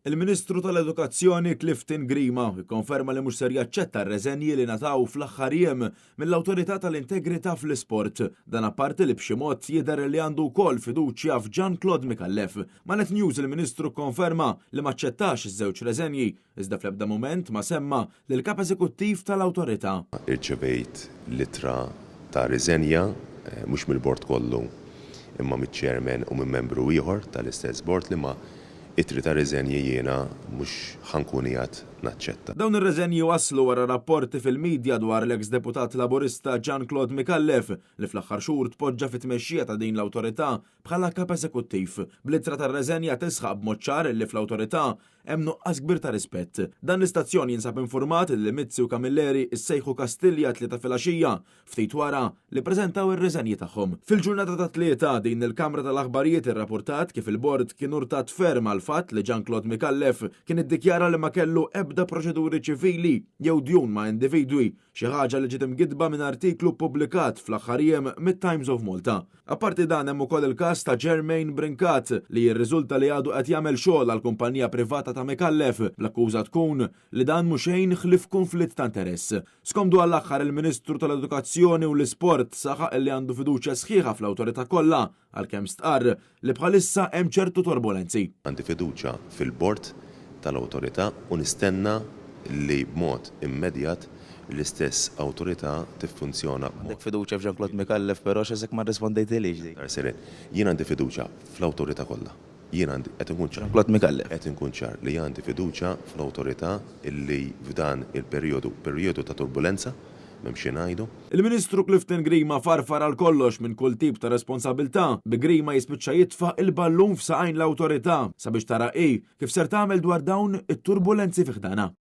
Il-Ministru tal-Edukazzjoni Clifton Grima kkonferma li mhux ser jaċċetta r-reżenji li ngħataw fl-aħħar jiem mill-Awtorità tal-Integrità fl-Isport. Dan apparti li b'xi mod jidher li għandu wkoll fiduċja f'Jean Claude Micallef. Ma' Net News il-Ministru kkonferma li m'aċċettax iż-żewġ reżenji iżda fl-ebda mument ma semma lill-Kap Eżekuttiv tal-Awtorità. Irċevejt l-ittra ta' riżenja mhux mill-Bord kollu imma miċ-Chairman u minn membru ieħor tal-istess Bord liema ittri ta' riżenji jiena mhux ħa nkun qiegħed naċċetta. Dawn ir-riżenji waslu wara rapporti fil-midja dwar l-eks Deputat Laburista Jean Claude Micallef li fl-aħħar xhur tpoġġa fit-tmexxija ta' din l-awtorità bħala Kap Eżekuttiv. Bl-ittra tar-reżenja tisħaq b'mod ċar li fl-awtorità hemm nuqqas kbir ta' rispett. Dan l-istazzjon jinsab infurmat li Mizzi u Camilleri ssejħu Kastilja t-Tlieta filgħaxija, ftit wara li ppreżentaw ir-riżenji tagħhom. Fil-ġurnata tat-Tlieta, din il-kamra tal-aħbarijiet irrapurtat kif il-bord kien urtat ferm għall-fatt li Jean Claude Micallef kien iddikjara li ma kellu ebda proċeduri ċivili jew djun ma' individwi, xi ħaġa li ġiet imgiddba minn artiklu ppubblikat fl-aħħar jiem mit-Times of Malta. Apparti dan hemm ukoll il-każ ta' Jermaine Brincat li jirriżulta li għadu qed jagħmel xogħol għal kumpanija privata ta' Micallef bl-akkuża tkun li dan mhu xejn ħlief kunflitt ta' interess. Skomdu għall-aħħar il-Ministru tal-Edukazzjoni u l-Isport saħaq li għandu fiduċja sħiħa fl-awtorità kollha għalkemm stqarr li bħalissa hemm ċertu torbolenzi. Għandi fiduċja fil-Bord tal-Awtorità u nistenna li b'mod immedjat l-istess awtorità tiffunzjona b'mod. Għandek fiduċja f'Jean Claude Micallef però x'għasek ma rrispondejtilix dik. Aktar seren. Jien għandi fiduċja fl-awtorità kollha. Jien għandi, qed inkun ċar. Jean Claude Micallef. Qed inkun ċar li għandi fiduċja fl-awtorità li f'dan il-perijodu, perijodu ta' turbulenza, m'hemm xi ngħidu. Il-Ministru Clifton Grima farfar għal kollox minn kull tip ta' responsabilità, bi Grima jispiċċa jitfa' il-ballun f'saqajn l-awtorità sabiex tara hi kif ser tagħmel dwar dawn it-turbulenzi fi ħdanha.